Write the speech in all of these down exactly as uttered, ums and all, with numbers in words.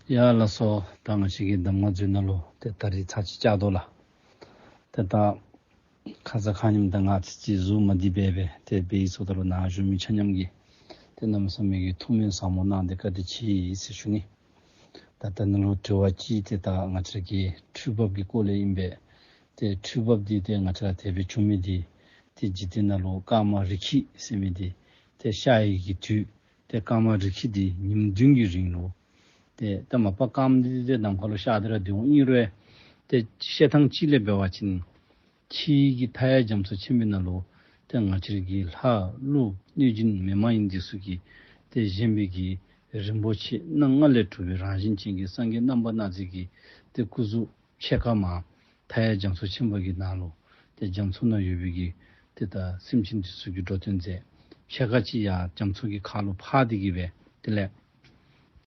ཡ་ལགས་སོ། ད་ང་བཅས་ཀྱི་གདམས་ངག་མཛོད་ནང་ལུ་ཏེ་ད་རིས་ཚར་གཅིག་བཅར་དོ་ལགས། ཏེ་ད་ཁ་ཙ་ཁ་ཉིནམ་དང་ང་ཚིག་གཅིག་ཟུར་མ་འདི་སྦེ་སྦེ་ཏེ་འབད་ཡི་ཟེརཝ་ད་ལུ་ནཱ་བཞུགས་མི་ཆ་མཉམ་གྱིས་ཏེ་གནམ་མེད་ས་མེད་ཀྱི་ཐུགས་སྨོན་ཟབ་མོ་གནང་སྟེ་བཀའ་དྲིན་ཆེ་ཟེར་ཞུ་ནི། ད་ད་ནཱ་ལུ་དྲི་བ་གཅིག་ཏེ་ད་ང་བཅས་ར་གི་འཕྲུལ་འབབ་ཀྱི་སྐོར་ལས་ཨིན་པས། ཏེ་འཕྲུལ་འབབ་འདི་ཏེ་ང་བཅས་ར་དེ་སྦེ་བྱུང་མི་འདི་ཏེ་འཇིག་རྟེན་ནང་ལུ་སྐར་མ་རི་ཁྲི་ཟེར་མི་འདི་ཏེ་ཤར་ཡི་གི་དུས་ཏེ་སྐར་མ་རི་ཁྲི་འདི་ཉིནམ་བདུན་གྱི་རིང་ལུ་ཏེ་ད་མ་པ་སྐརམ་འདི་ཏེ་ནམ་མཁའ་ལུ་ཤར་ཏེ་ར་སྡོད་འོང་ཨིན་རུང་ཏེ་བཤད་ཐངས་གཅིག་ལས་འབད་བ་ཅིན་ཕྱི་གི་མཐའ་ཡས་རྒྱ་མཚོ་ཆེན་པོའི་ནང་ལུ་ཏེ་ང་བཅས་ར་གི་ལྷ་ཀླུ་གནོད་སྦྱིན་མི་མ་ཡིན་འདི་ཚུ་གིས་ཏེ་བཞེངས་པའི་གི་རིན་པོ་ཆེ་སྣ་ལྔ་ལས་གྲུབ་པའི་རང་བཞིན་ཅན་གྱི་སངས་རྒྱས་རྣམ་པར་སྣང་མཛད་ཀྱི་ཏེ་སྐུ་གཟུགས་ཕྱེད་ཀ་མར་མཐའ་ཡས་རྒྱ་མཚོ་ཆེན་པོ་གི་ནང་ལུ་ཏེ་རྒྱ་མཚོ་ནང་ཡོད་པའི་གི་ཏེ་ད་སེམས་ཅན་འདི་ཚུ་གིས་འགྲོ་དོན་མཛད། ཕྱེད་ཀ་ཅིག་ཡར་རྒྱ་མཚོ་གི་ཁ་ལུ་འཕར་ཏེ་གི་སྦེ་དེ་ལས་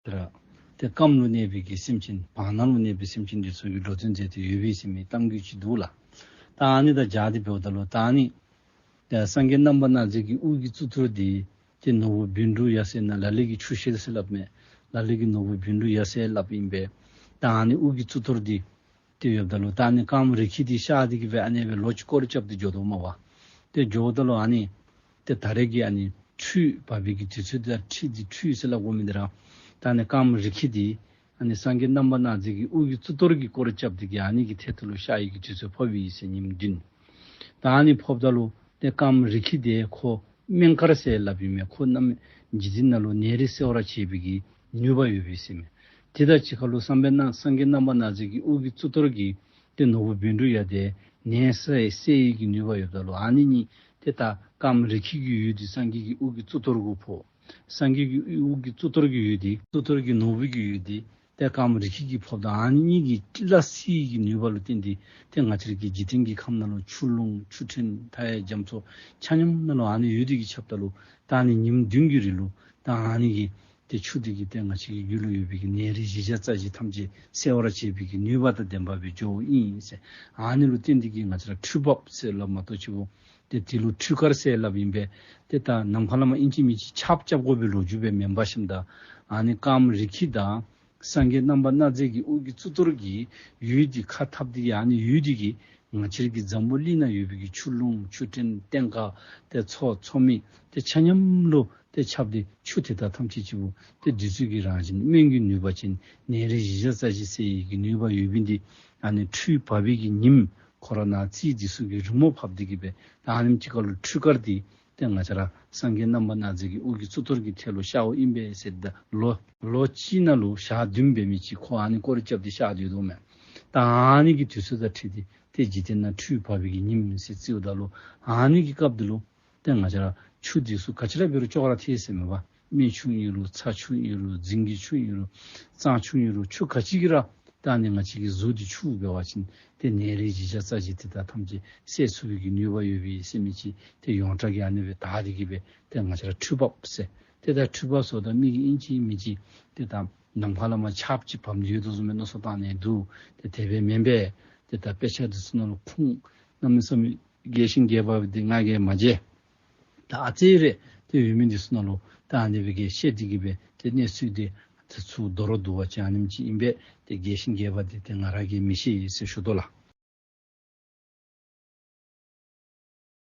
ཏེ་ར་ཏེ་སྐམ་ལུ་གནས་པའི་གི་སེམས་ཅན་བར་སྣང་ལུ་གནས་པའི་སེམས་ཅན་འདི་ཚུ་གིས་འགྲོ་དོན་མཛད་དེ་ཡོད་པས་ཟེར་མི་གཏམ་རྒྱུད་ཅིག་འདུག་ལགས། ད་ཨ་ནི་དང་སྦྱར་ཏེ་འབདཝ་ད་ལུ་ད་ཨ་ནི་ཏེ་སངས་རྒྱས་རྣམ་པར་སྣང་མཛད་ཀྱི་དབུ་གི་གཙུག་ཏོར་འདི་ཏེ་ནོར་བུ་བཻ་ཌཱུརྱ་ཟེར་ན་ལ་ལུ་གིས་ཆུ་ཤེལ་ཟེར་སླབ་མས། ལ་ལུ་གིས་ནོར་བུ་བཻ་ཌཱུརྱ་ཟེར་སླབ་ཨིན་པས། ད་ཨ་ནི་དབུ་གི་གཙུག་ཏོར་འདི་ཏེ་ཡོདཔ་ད་ལུ་ད་ཨ་ནི་སྐརམ་རི་ཁྲི་འདི་ཤར་ཏེ་གི་སྦེ་ཨ་ནི་སྦེ་ལོ་གཅིག་སྐོར་ར་རྐྱབ་སྟེ་འགྱོ་དོ་མས་པ། ཏེ་འགྱོཝ་ད་ལུ་ཨ་ནི་ཏེ་ད་རེས་ཀྱི་ཨ་ནི་ཁྲུས་འབབ་པའི་གི་དུས་ཚོད་དང་ཁྲི་འདི་ཁྲུས་ཟེར་སླབ་དགོ་མི་འདི་ར་ད་ཨ་ནི་སྐརམ་རི་ཁྲི་འདི་ཨ་ནི་སངས་རྒྱས་རྣམ་པར་སྣང་མཛད་ཀྱི་དབུ་གི་གཙུག་ཏོར་གྱི་སྐོར་ར་རྐྱབ་སྟེ་གི་ཨ་ནི་གི་ཐད་ཁར་ལུ་ཤར་ཡི་གི་དུས་ཚོད་ཕོག་པས་ཟེར་ཉིནམ་བདུན། ད་ཨ་ནི་ཕོགཔ་ད་ལུ་ཏེ་སྐརམ་རི་ཁྲི་འདི་ཁོ་སྨན་དཀར་ཟེར་སླབ་ཨིན་མས། ཁོ་གནམ་མེད་འཇིག་རྟེན་ནང་ལུ་ནད་རིགས་སེལ་བར་བྱེད་པའི་གི་ནུས་པ་ཡོད་པས་ཟེར་མས། དེ་དང་གཅིག་ཁར་ལུ་སངས་རྒྱས་རྣམ་སངས་རྒྱས་རྣམ་པར་སྣང་མཛད་ཀྱི་དབུ་གི་གཙུག་ཏོར་གྱི་ཏེ་ནོར་བུ་བཻ་ཌཱུརྱ་འདི་ནད་སེལ་སེལ་ཡི་གི་ནུས་པ་ཡོདཔ་ད་ལུ་ཨ་ནི་གཉིས་ཏེ་ད་སྐརམ་རི་ཁྲི་གི་འོད་འདི་སངས་རྒྱས་ཀྱི་དབུ་གི་གཙུག་ཏོར་གུ་ཕོག། སངས་རྒྱས་ཀྱི་དབུ་གི་གཙུག་ཏོར་གྱི་འོད་འདི་གཙུག་ཏོར་གྱི་ནོར་བུ་གི་འོད་འདི་ཏེ་སྐརམ་རི་ཁྲི་གི་ཕོགཔ་ད་ཨ་ནི་གཉིས་ཀྱི་སྤྲིན་ལ་བསིལ་གྱི་ནུས་པ་ལུ་བརྟེན་ཏེ་ཏེ་ང་བཅས་ར་གི་འཇིག་རྟེན་གྱི་ཁམས་ནང་ལུ་ཆུ་ཀླུང་ཆུ་ཕྲན་མཐའ་ཡས་རྒྱ་མཚོ་ཆ་མཉམ་ནང་ལུ་ཨ་ནི་འོད་འདི་གིས་ཁྱབཔ་ད་ལུ་ད་ཨ་ནི་ཉིནམ་བདུན་གྱི་རིང་ལུ་ད་ཨ་ནི་གི་ཏེ་ཆུ་འདི་གིས་ཏེ་ང་བཅས་ཀྱི་རྒྱུད་ལུ་ཡོད་པའི་གི་ནད་རིགས་བཞི་བརྒྱ་རྩ་བཞི་ཐམས་ཅད་སེལ་བར་བྱེད་པའི་གི་ནུས་པ་དང་ལྡན་པ་སྦེ་འགྱོཝ་ཨིན་ཟེར། ཨ་ནི་ལུ་བརྟེན་ཏེ་གི་ང་བཅས་ར་འཕྲུལ་འབབ་ཟེར་སླབ་མ་གཏོགས་ཅིག་པོ་ཏེ་དེ་ལུ་འཕྲུལ་དཀར་ཟེར་སླབ་ཨིན་པས། ཏེ་ད་ནམ་མཁའ་ལས་མར་ཨིན་ཅི་མིན་ཅི་ཆརཔ་རྐྱབ་དགོ་པའི་ལོ་རྒྱུས་སྦེ་མེན་པར་ཞིནམ་ད་ཨ་ནི་སྐརམ་རི་ཁྲི་དང་སངས་རྒྱས་རྣམ་པར་སྣང་མཛད་ཀྱི་དབུ་གི་གཙུག་ཏོར་གྱི་འོད་འདི་ཁ་འཐབ་སྟེ་གི་ཨ་ནི་འོད་འདི་གིས་ང་བཅས་ར་གི་འཛམ་བུ་གླིང་ནང་ཡོད་པའི་གི་ཆུ་ཀླུང་ཆུ་ཕྲན་ལྟེང་ཀ་ཏེ་མཚོ་མཚོ་མིག་ཏེ་ཆ་མཉམ་ལུ་ཏེ་ཁྱབ་སྟེ་ཆུ་དེ་དག་ཐམས་ཅད་ཅིག་པོ་ཏེ་བདུད་རྩི་གི་རང་བཞིན་སྨན་གྱི་ནུས་པ་ཅན་ནད་རིགས་བཞི་བརྒྱ་རྩ་བཞི་སེལ་ཡི་གི་ནུས་པ་ཡོད་པའི་འདི་ཨ་ནི་འཕྲུལ་འབབ་པའི་གི་ཉིནམ་ཁོ་ར་ནཱ་རྩིས་འདི་ཚུ་གི་རི་མོ་ཕབ་སྟེ་གི་སྦེ་ད་ཨ་ནེམ་ཅིག་ཁར་ལུ་འཕྲུལ་དཀར་འདི་ཏེ་ང་བཅས་ར་སངས་རྒྱས་རྣམ་པར་སྣང་མཛད་ཀྱི་དབུ་གི་གཙུག་ཏོར་གྱི་ཐད་ལུ་ཤརཝ་ཨིན་པས་ཟེར། ད་ལོ་ལོ་གཅིག་ནང་ལུ་ཞག་བདུན་འབད་མི་ཅིག་ཁོ་ཨ་ནི་སྐོར་ར་རྐྱབ་སྟེ་ཤར་སྡོད་དོ་མས། ད་ཨ་ནི་གི་དུས་ཚོད་དང་འཁྲིལ་ཏེ་ཏེ་འཇིག་རྟེན་ནང་འཕྲུལ་འབབ་པའི་གི་ཉིནམ་ཟེར་རྩིཝ་ད་ལུ་ཨ་ནི་གི་སྐབས་འདི་ལུ་ཏེ་ང་བཅས་ར་ཆུ་འདི་ཚུ་ག་ཅི་ར་འབད་རུང་ཅོག་ར་འཐད་ཟེར་མས་པ། སྨན་ཆུ་ཨིན་རུང་ཚ་ཆུ་ཨིན་རུང་རྫིང་གི་ཆུ་ཨིན་རུང་གཙང་ཆུ་ཨིན་རུང་ཆུ་ག་ཅི་གིས་ར་ད་ཨ་ནི་ང་བཅས་ཀྱི་གཟུགས་འདི་འཁྱུ་འབད་བ་ཅིན་ཏེ་ནད་རིགས་བཞི་བརྒྱ་རྩ་བཞི་དེ་དག་ཐམས་ཅད་སེལ་ཚུགས་པའི་གི་ནུས་པ་ཡོད་པས་ཟེར་མི་ཅིག་ཏེ་ཡོངས་གྲགས་ཀྱི་ཨ་ནི་སྦེ་དར་ཏེ་གི་སྦེ་ཏེ་ང་བཅས་ར་འཕྲུལ་འབབ་ཟེར། ཏེ་ད་འཕྲུལ་འབབ་ཟེརཝ་ད་མི་གིས་ཨིན་ཅི་མིན་ཅི་ཏེ་ད་ནམ་མཁའ་ལས་མར་ཆརཔ་ཅིག་འབབ་ནི་ཡོད་དོ་བཟུམ་སྦེ་མནོ་བསམ་བཏང་ནི་འདུག། ཏེ་དེ་སྦེ་མེན་པས། ཏེ་ད་དཔེ་ཆ་འདི་ཚུ་ནང་ལུ་ཁུངས་གནམ་མེད་ས་མེད་རྒྱས་ཤིང་རྒྱས་པ་འདི་ང་གིས་མ་མཇལ། ད་ཨ་ཙི་རེ་ཏེ་ཡོད་མི་འདི་ཚུ་ནང་ལུ་ད་ཨ་ནི་སྦེ་གི་བཤད་དེ་གི་སྦེ་ཏེ་གནས་ཚུལ་འདི་ཏེ་ཚུར་མདོར་བསྡུ་བ་ཅིན་ཨ་ནེམ་ཅིག་ཨིན་པས། ཏེ་རྒྱས་ཤིང་རྒྱས་པ་འདི་ཏེ་ང་ར་གིས་མི་ཤེས་ཟེར་ཞུ་དོ་ལགས།